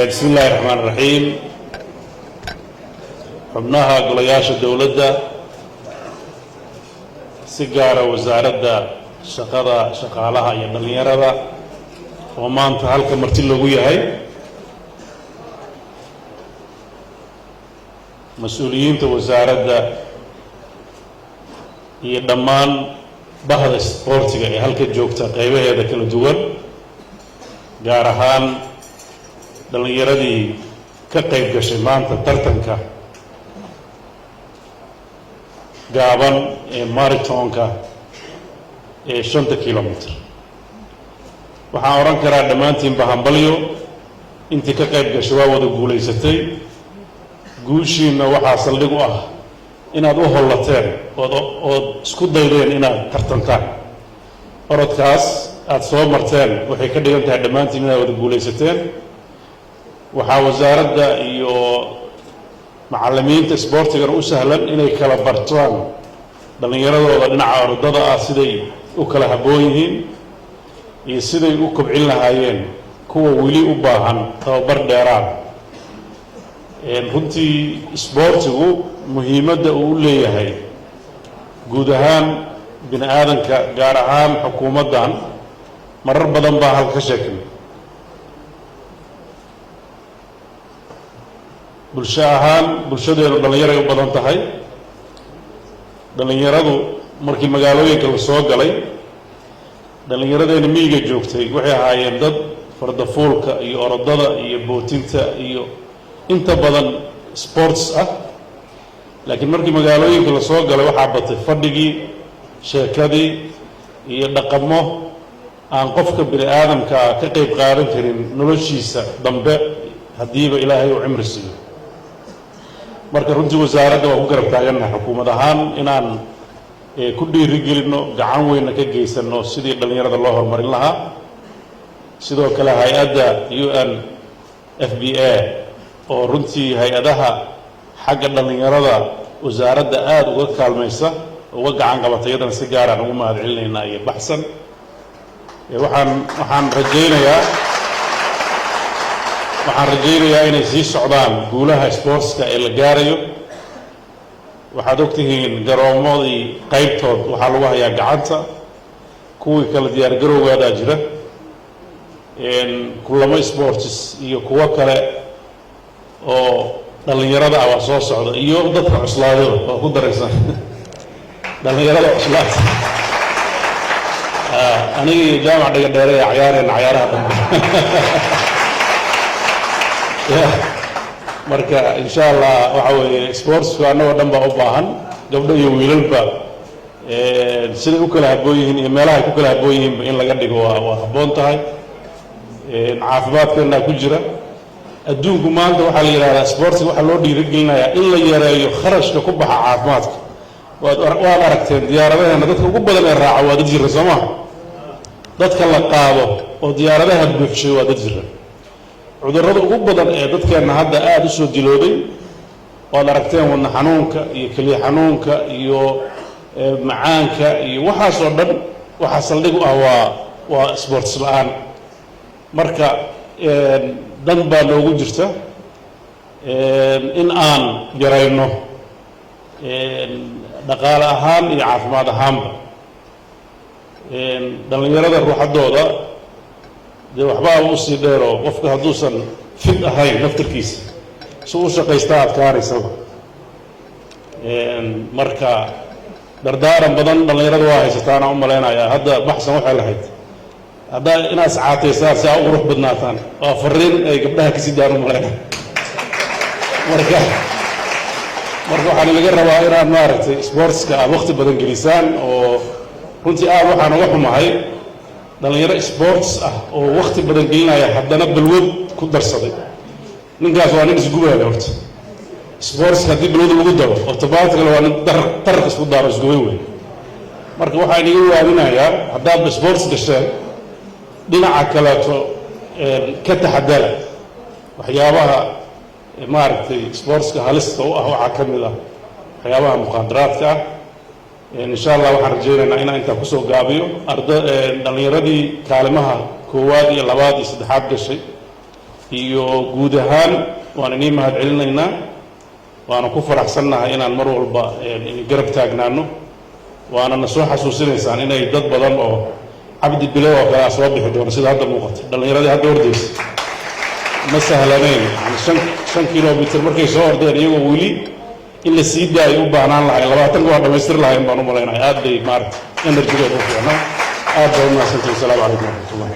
Bismi illaahi raxmaan raxiim. Xubnaha golayaasha dowladda, si gaara Wasaaradda Shaqada, Shaqaalaha iyo Dhallinyarada oo maanta halka marti loogu yahay, mas-uuliyiinta wasaaradda iyo dhammaan bahda isboortiga ee halka joogta qaybaheeda kala duwan, gaar ahaan dhallinyaradii ka qayb gashay maanta tartanka gaaban ee marathonka ee 5-ta kilometer, waxaan odhan karaa dhammaantiinba hambalyo. Intii ka qayb gashay waa wada guulaysatay. Guushiinna waxaa saldhig u ah inaad u hollateen ood isku daydeen inaad tartantaan. Orodkaas aada soo marteen waxay ka dhigan tahay dhammaantiin inaad wada guulaysateen. Waxaa wasaaradda iyo macallimiinta isboortigana u sahlan inay kala bartaan dhallinyaradooda dhinaca orodada ah, siday u kala habboon yihiin iyo siday u kobcin lahaayeen kuwa weli u baahan tababar dheeraad. Runtii isboortigu muhiimadda uu u leeyahay guud ahaan bini aadanka, gaar ahaan xukuumaddan, marar badan baa halka ka sheegnay. Bulsho ahaan bulshadeenu dhallinyaray u badan tahay. Dhallinyaradu markii magaalooyinka la soo galay, dhallinyaradeena miyiga joogtay waxay ahaayeen dad fardafuulka iyo orodada iyo bootinta iyo inta badan sports ah. Laakiin markii magaalooyinka la soo galay, waxaa batay fadhigii, sheekadii iyo dhaqamo aan qofka bini aadamkaa ka qayb qaadan karin noloshiisa dambe, haddiiba Ilaahay uu cimri siiyo. Marka runtii wasaaradda waan ku garab taagannahay xukuumad ahaan inaan ku dhiirigelinno, gacan weynna ka geysanno sidii dhallinyarada loo horumarin lahaa. Sidoo kale hay-adda UNFPA oo runtii hay-adaha xagga dhallinyarada wasaaradda aada uga kaalmaysa, uga gacan qabata, iyadana si gaaraan ugu mahad celinaynaa iyo baxsan. Waxaan rajaynayaa inay sii socdaan guulaha sportska ee la gaarayo. Waxaad ogtihiin garoomadii qaybtood waxaa lagu hayaa gacanta, kuwii kale diyaar garowgaadaa jira, kulamo sports iyo kuwo kale oo dhallinyarada ah waa soo socda iyo dadka cuslaadaba waa ku daraysan. Dhallinyarada cuslaada, aniga iyo Jaamac Dhiga Dheere ee cayaareen cayaaraha dambe ya. Marka insha Allah waxa weeye sportsku annagoo dhan baa u baahan, gabdho iyo wiilalba, siday u kala habboon yihiin iyo meelaha ay ku kala habboon yihiinba in laga dhigo waa habboon tahay. Caafimaadkeennaa ku jira. Adduunku maanta waxaa la yidhahdaa sportsiga waxaa loo dhiirigelinayaa in la yareeyo kharashka ku baxa caafimaadka. Waad aragteen diyaaradaheena, dadka ugu badan ee raaca waa dad jira, soo maha? Dadka la qaado oo diyaaradaha buuxshay waa dad jira. Cudurrada ugu badan ee dadkeenna hadda aada u soo dilooday waad aragteen, wadna xanuunka iyo keliya xanuunka iyo macaanka iyo waxaasoo dhan, waxaa saldhig u ah waa sports la-aan. Marka Dan baa noogu jirta in aan yarayno, dhaqaale ahaan iyo caafimaad ahaanba. Dhallinyarada ruuxaddooda dee waxbaa usii dheeroo, qofka hadduusan fit ahayn naftarkiisa si u shaqaystaa adkaanaysaba. Marka dardaaran badan dhallinyarada waa haysataana u malaynayaa. Hadda baxsan waxay lahayd haddaa inaad iscaataysaan si aa u qurux badnaataan. Waa fariin ay gabdhaha kasii daan u malaynaya. Marka waxaan inaga rabaa inaad, maaragtay, sportska aad wakti badan gelisaan. Oo runtii aad waxaan uga xumahay dhallinyaro sports ah oo wakti badan gelinaya, haddana balwad ku darsaday. Ninkaas waa nin isgubaaya. Horta sportska haddii balwad lagu daro, automatically waa nin dar tarq isku daaro, isgubay wey. Marka waxaan inaga waadinayaa, haddaad sports gasheen, dhinaca kaleeto ka taxadara. Waxyaabaha, maaragtay, sportska halista u ah waxaa ka mid ah waxyaabaha mukhaadaraadka ah. Insha Allah waxaan rajaynaynaa inaan intaa kusoo gaabiyo. Arda dhallinyaradii kaalimaha koowaad iyo labaad iyo saddexaad gashay iyo guud ahaan waan inii mahad celinaynaa, waana ku faraxsannahay inaan mar walba garab taagnaano, waana na soo xasuusinaysaan inay dad badan oo Cabdi Bile oo kale a soo bixi doono. Sida hadda muuqata, dhallinyaradii hadda ordaysa ma sahlanayn. Yani 5 kilomitr markay soo ordeen, iyagoo weli in la sii daayo u baahnaan lahayn, 20-ka waa dhamaystir lahayn baan u malaynaya. Aad bay, maaragta, energygooda u fiicnaa. Aad baa u mahadsantahi. Asalaamu calaykum waraxmatullah.